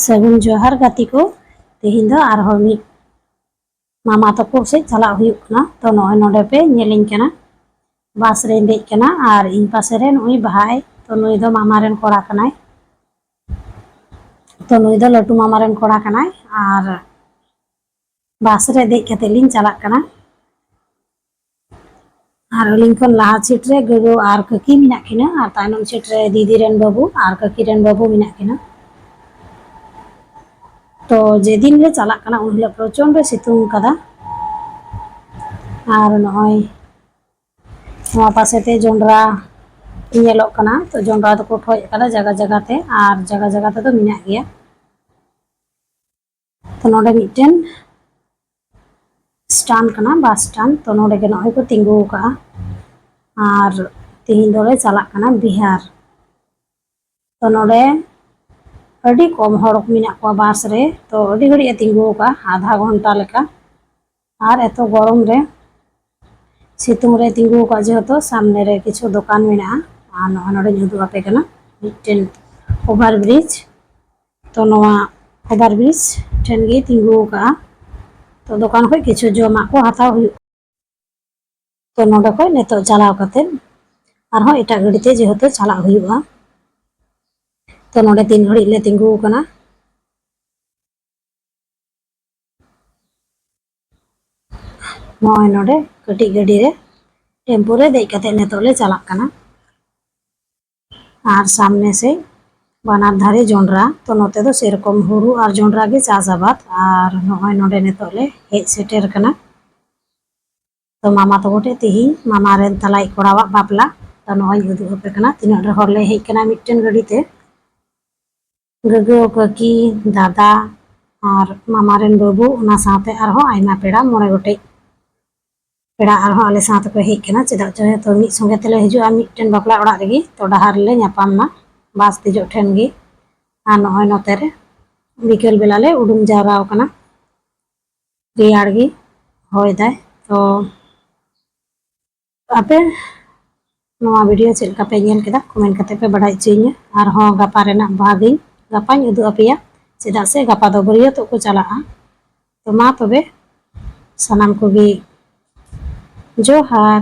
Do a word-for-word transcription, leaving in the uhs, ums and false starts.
ᱥᱟᱹᱜᱩᱱ ᱡᱚᱦᱟᱨ ᱜᱟᱛᱮ ᱠᱚ᱾ ᱛᱮᱦᱮᱧ ᱫᱚ ᱟᱨᱦᱚᱸ ᱢᱤᱫ ᱢᱟᱢᱟ ᱛᱟᱠᱚ ᱥᱮᱫ ᱪᱟᱞᱟᱜ ᱦᱩᱭᱩᱜ ᱠᱟᱱᱟ᱾ ᱛᱚ, ᱱᱚᱜᱼᱚᱭ ᱱᱚᱰᱮ ᱯᱮ ᱧᱮᱞᱤᱧ ᱠᱟᱱᱟ, ᱵᱟᱥ ᱨᱮᱧ ᱫᱮᱡ ᱠᱟᱱᱟ ᱟᱨ ᱤᱧ ᱯᱟᱥᱮ ᱨᱮ ᱱᱩᱭ ᱵᱷᱟᱭ᱾ ᱛᱚ, ᱱᱩᱭ ᱫᱚ ᱢᱟᱢᱟ ᱨᱮᱱ ᱠᱚᱲᱟ ᱠᱟᱱᱟᱭ᱾ ᱛᱚ, ᱱᱩᱭ ᱫᱚ ᱞᱟᱹᱴᱩ ᱢᱟᱢᱟ ᱨᱮᱱ ᱠᱚᱲᱟ ᱠᱟᱱᱟᱭ ᱟᱨ ᱵᱟᱥ ᱨᱮ ᱫᱮᱡ ᱠᱟᱛᱮ ᱞᱤᱧ ᱪᱟᱞᱟᱜ ᱠᱟᱱᱟ᱾ ᱟᱨ ᱟᱹᱞᱤᱧ ᱠᱷᱚᱱ ᱞᱟᱦᱟ ᱥᱤᱴ ᱨᱮ ᱜᱚᱜᱚ ᱟᱨ ᱠᱟᱹᱠᱤ ᱢᱮᱱᱟᱜ ᱠᱤᱱᱟ ᱟᱨ ᱛᱟᱭᱱᱚᱢ ᱥᱤᱴ ᱨᱮ ᱫᱤᱫᱤ ᱨᱮᱱ ᱵᱟᱹᱵᱩ ᱟᱨ ᱠᱟᱹᱠᱤ ᱨᱮᱱ ᱵᱟᱹᱵᱩ ᱢᱮᱱᱟᱜ ᱠᱤᱱᱟ᱾ ᱛᱚ, ᱡᱮᱫᱤᱱ ᱞᱮ ᱪᱟᱞᱟᱜ ᱠᱟᱱᱟ, ᱩᱱ ᱦᱤᱞᱳᱜ ᱯᱨᱚᱪᱚᱱᱰ ᱮ ᱥᱤᱛᱩᱝ ᱠᱟᱫᱟ᱾ ᱟᱨ ᱱᱚᱜᱼᱚᱭ ᱱᱚᱣᱟ ᱯᱟᱥᱮ ᱛᱮ ᱡᱚᱱᱰᱨᱟ ᱧᱮᱞᱚᱜ ᱠᱟᱱᱟ᱾ ᱛᱚ, ᱡᱚᱱᱰᱨᱟ ᱫᱚᱠᱚ ᱴᱷᱚᱡ ᱟᱠᱟᱫᱟ ᱡᱟᱭᱜᱟ ᱡᱟᱭᱜᱟ ᱛᱮ, ᱟᱨ ᱡᱟᱭᱜᱟ ᱡᱟᱭᱜᱟ ᱛᱮᱫᱚ ᱢᱮᱱᱟᱜ ᱜᱮᱭᱟ᱾ ᱛᱚ, ᱱᱚᱰᱮ ᱢᱤᱫᱴᱮᱱ ᱥᱴᱮᱱᱰ ᱠᱟᱱᱟ, ᱵᱟᱥ ᱥᱴᱮᱱᱰ᱾ ᱛᱚ, ᱱᱚᱰᱮ ᱜᱮ ᱱᱚᱜᱼᱚᱭ ᱠᱚ ᱛᱤᱸᱜᱩ ᱟᱠᱟᱫᱼᱟ᱾ ᱟᱨ ᱛᱮᱦᱮᱧ ᱫᱚᱞᱮ ᱪᱟᱞᱟᱜ ᱠᱟᱱᱟ ᱵᱤᱦᱟᱨ᱾ ᱛᱚ, ᱱᱚᱰᱮ ᱟᱹᱰᱤ ᱠᱚᱢ ᱦᱚᱲ ᱢᱮᱱᱟᱜ ᱠᱚᱣᱟ ᱵᱟᱥ ᱨᱮ᱾ ᱛᱚ, ᱟᱹᱰᱤ ᱜᱷᱟᱹᱲᱤᱡ ᱮ ᱛᱤᱸᱜᱩ ᱟᱠᱟᱫᱼᱟ, ᱟᱫᱷᱟ ᱜᱷᱚᱱᱴᱟ ᱞᱮᱠᱟ᱾ ᱟᱨ ᱮᱛᱚ ᱜᱚᱨᱚᱢ ᱨᱮ ᱥᱤᱛᱩᱝ ᱨᱮ ᱛᱤᱸᱜᱩ ᱟᱠᱟᱫ, ᱡᱮᱦᱮᱛᱩ ᱥᱟᱢᱱᱮ ᱨᱮ ᱠᱤᱪᱷᱩ ᱫᱚᱠᱟᱱ ᱢᱮᱱᱟᱜᱼᱟ᱾ ᱟᱨ ᱱᱚᱜᱼᱚᱭ ᱱᱚᱰᱮᱧ ᱩᱫᱩᱜ ᱟᱯᱮ ᱠᱟᱱᱟ ᱢᱤᱫᱴᱮᱱ ᱳᱵᱷᱟᱨ ᱵᱨᱤᱡᱽ᱾ ᱛᱚ, ᱱᱚᱣᱟ ᱳᱵᱷᱟᱨ ᱵᱨᱤᱡᱽ ᱴᱷᱮᱱ ᱜᱮ ᱛᱤᱸᱜᱩ ᱟᱠᱟᱫᱼᱟ᱾ ᱛᱚ, ᱫᱚᱠᱟᱱ ᱠᱷᱚᱱ ᱠᱤᱪᱷᱩ ᱡᱚᱢᱟᱜ ᱠᱚ ᱦᱟᱛᱟᱣ ᱦᱩᱭᱩᱜ᱾ ᱛᱚ, ᱱᱚᱰᱮ ᱠᱷᱚᱱ ᱱᱤᱛᱚᱜ ᱪᱟᱞᱟᱣ ᱠᱟᱛᱮ ᱟᱨᱦᱚᱸ ᱮᱴᱟᱜ ᱜᱟᱹᱰᱤ ᱛᱮ ᱡᱮᱦᱮᱛᱩ ᱪᱟᱞᱟᱜ ᱦᱩᱭᱩᱜᱼᱟ᱾ ᱛᱚ, ᱱᱚᱰᱮ ᱛᱤᱱ ᱜᱷᱟᱹᱲᱤᱡ ᱞᱮ ᱛᱤᱸᱜᱩ ᱟᱠᱟᱱᱟ᱾ ᱱᱚᱜᱼᱚᱭ ᱱᱚᱰᱮ ᱠᱟᱹᱴᱤᱡ ᱜᱟᱹᱰᱤ ᱨᱮ, ᱴᱮᱢᱯᱩ ᱨᱮ ᱫᱮᱡ ᱠᱟᱛᱮ ᱱᱤᱛᱚᱜ ᱞᱮ ᱪᱟᱞᱟᱜ ᱠᱟᱱᱟ᱾ ᱟᱨ ᱥᱟᱢᱱᱮ ᱥᱮᱫ ᱵᱟᱱᱟᱨ ᱫᱷᱟᱨᱮ ᱡᱚᱱᱰᱨᱟ᱾ ᱛᱚ, ᱱᱚᱛᱮ ᱫᱚ ᱥᱮᱨᱚᱠᱚᱢ ᱦᱩᱲᱩ ᱟᱨ ᱡᱚᱱᱰᱨᱟ ᱜᱮ ᱪᱟᱥ ᱟᱵᱟᱫ᱾ ᱟᱨ ᱱᱚᱜᱼᱚᱭ ᱱᱚᱰᱮ ᱱᱤᱛᱚᱜ ᱞᱮ ᱦᱮᱡ ᱥᱮᱴᱮᱨ ᱠᱟᱱᱟ᱾ ᱛᱚ, ᱢᱟᱢᱟ ᱛᱟᱠᱚ ᱴᱷᱮᱱ ᱛᱤᱦᱤᱧ ᱢᱟᱢᱟ ᱨᱮᱱ ᱛᱟᱞᱟᱭᱤᱡ ᱠᱚᱲᱟᱣᱟᱜ ᱵᱟᱯᱞᱟ᱾ ᱛᱚ, ᱱᱚᱜᱼᱚᱭ ᱤᱧ ᱩᱫᱩᱜ ᱟᱯᱮ ᱠᱟᱱᱟ ᱛᱤᱱᱟᱹᱜ ᱰᱷᱮᱨ ᱦᱚᱲ ᱞᱮ ᱦᱮᱡ ᱠᱟᱱᱟ ᱢᱤᱫᱴᱮᱱ ᱜᱟᱹᱰᱤ ᱛᱮ᱾ ᱜᱚᱜᱚ, ᱠᱟᱹᱠᱤ, ᱫᱟᱫᱟ ᱟᱨ ᱢᱟᱢᱟ ᱨᱮᱱ ᱵᱟᱹᱵᱩ, ᱚᱱᱟ ᱥᱟᱶᱛᱮ ᱟᱨᱦᱚᱸ ᱟᱭᱢᱟ ᱯᱮᱲᱟ, ᱢᱚᱬᱮ ᱜᱚᱴᱮᱡ ᱯᱮᱲᱟ ᱟᱨᱦᱚᱸ ᱟᱞᱮ ᱥᱟᱶ ᱛᱮᱠᱚ ᱦᱮᱡ ᱠᱟᱱᱟ᱾ ᱪᱮᱫᱟᱜ ᱪᱚ ᱡᱚᱛᱚ ᱢᱤᱫ ᱥᱚᱸᱜᱮ ᱛᱮᱞᱮ ᱦᱤᱡᱩᱜᱼᱟ ᱢᱤᱫᱴᱮᱱ ᱵᱟᱯᱞᱟ ᱚᱲᱟᱜ ᱨᱮᱜᱮ᱾ ᱛᱚ, ᱰᱟᱦᱟᱨ ᱨᱮᱞᱮ ᱧᱟᱯᱟᱢ ᱮᱱᱟ ᱵᱟᱥ ᱫᱮᱡᱚᱜ ᱴᱷᱮᱱ ᱜᱮ᱾ ᱟᱨ ᱱᱚᱜᱼᱚᱭ ᱱᱚᱛᱮ ᱨᱮ ᱵᱤᱠᱮᱞ ᱵᱮᱞᱟ ᱞᱮ ᱩᱰᱩᱝ ᱡᱟᱣᱨᱟ ᱟᱠᱟᱱᱟ᱾ ᱨᱮᱭᱟᱲ ᱜᱮ ᱦᱚᱭ ᱫᱟᱭ᱾ ᱛᱚ, ᱟᱯᱮ ᱱᱚᱣᱟ ᱵᱷᱤᱰᱤᱭᱳ ᱪᱮᱫ ᱞᱮᱠᱟ ᱯᱮ ᱧᱮᱞ ᱠᱮᱫᱟ, ᱠᱚᱢᱮᱱᱴ ᱠᱟᱛᱮ ᱯᱮ ᱵᱟᱰᱟᱭ ᱦᱚᱪᱚᱭᱤᱧᱟ᱾ ᱟᱨᱦᱚᱸ ᱜᱟᱯᱟ ᱨᱮᱱᱟᱜ ᱵᱷᱟᱜᱽ ᱤᱧ ᱜᱟᱯᱟᱧ ᱩᱫᱩᱜ ᱟᱯᱮᱭᱟ᱾ ᱪᱮᱫᱟᱜ ᱥᱮ ᱜᱟᱯᱟ ᱫᱚ ᱵᱟᱹᱨᱭᱟᱹᱛᱚᱜ ᱠᱚ ᱪᱟᱞᱟᱜᱼᱟ᱾ ᱛᱚ ᱢᱟ ᱛᱚᱵᱮ ᱥᱟᱱᱟᱢ ᱠᱚᱜᱮ ᱡᱚᱦᱟᱨ᱾